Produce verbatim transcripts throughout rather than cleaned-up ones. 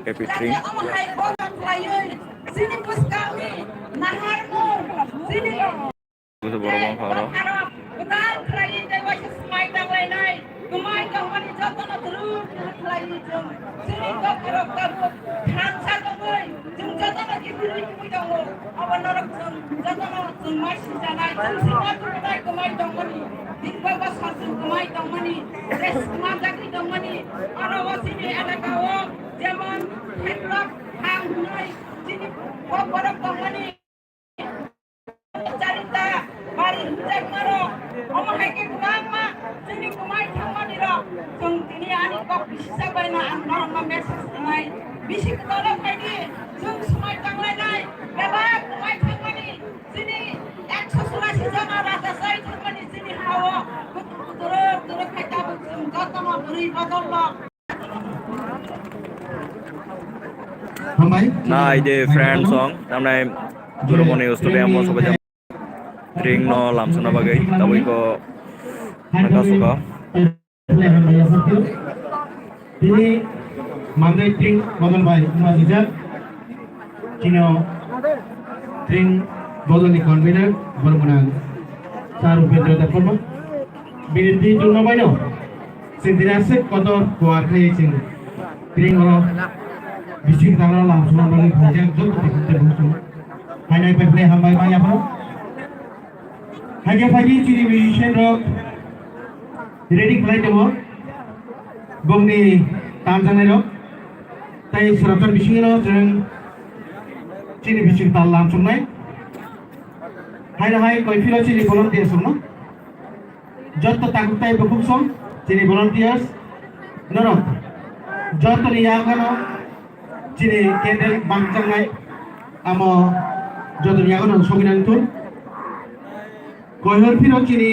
Happy drink. Omo hai bono khlaiwi chini bwskangni naharmung, chini Busu borok bangkha oro. Kwtal khlaiwi tei waisa swmai tanglainai, kwmai tongmani jotono twrwk twrwk khlaiwi chwng chini dophirok tabuk thansa tongwi chwng jotono kiphilwi tongwi tongo. Abo norok chwng jotono chwng mai sinjanai, chwng sima tubunai kwmai tongmani, dingba bwsa chwng kwmai tongmani, dress kwma jagwi tongmani, oro o chini elaka o jemon headlock ham hwnwi chini kok borok tongmani. Charita, bari hwnjakmarok, omo hai khe kwbangma chini kwmai thangmanirok, chwng tini ani kok bisijak baino ang norokno message rwnai. Bisi kwtal rok phaidi, chwng swmai tanglainai, bebak kwmai thangmani, chini ekso churashi jona raja chai thangmani chini ha-o, kutur kuturuk turuk khai tabuk chwng jotono bwrwi bodol rok. Hambai. Nai de friend song, tamnai Jurumoni stadium o sobai jam. Drink no lamsona bagwi, tabui ko naka suka. Tini mandai drink bodol bai ma dijak. Chino drink bodol ni convener borok mwnang Sir Upendra Debbarma. Bini drink tongma baino. Chwng tini aswk kotor kuar khlaiwi chwng drink oro bising tangna lamsona bagwi khlaijak joto takhuk tei bukhuk. Hainai pai phlai hambai manya phano. Haikhe phaidi chini musician rok ready khlai tongo. Bongni tanjaknai rok. Tei srapjak bisingo chwng chini bising tal lamsoknai. Haino hai koi philo chini volunteers rokno. Joto takhuk tai bukhuk song chini volunteers norok jotoni yagono chini candle bangchangnai amo jotoni yagono sogwi nang thun. Koihor phiro chini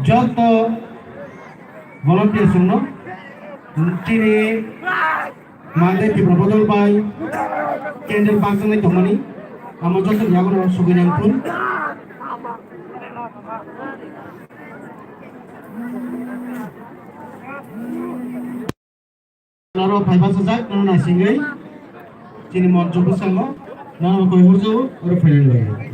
joto volunteers rokno chini Mandai Tipra bodol bai candle bangchangnai tongmani amo joto yagono sogwi nang thun. Noro phaiba sajak, nono naisingwi chini moncho bwskango nono koi hurjao oro phainani bagwi.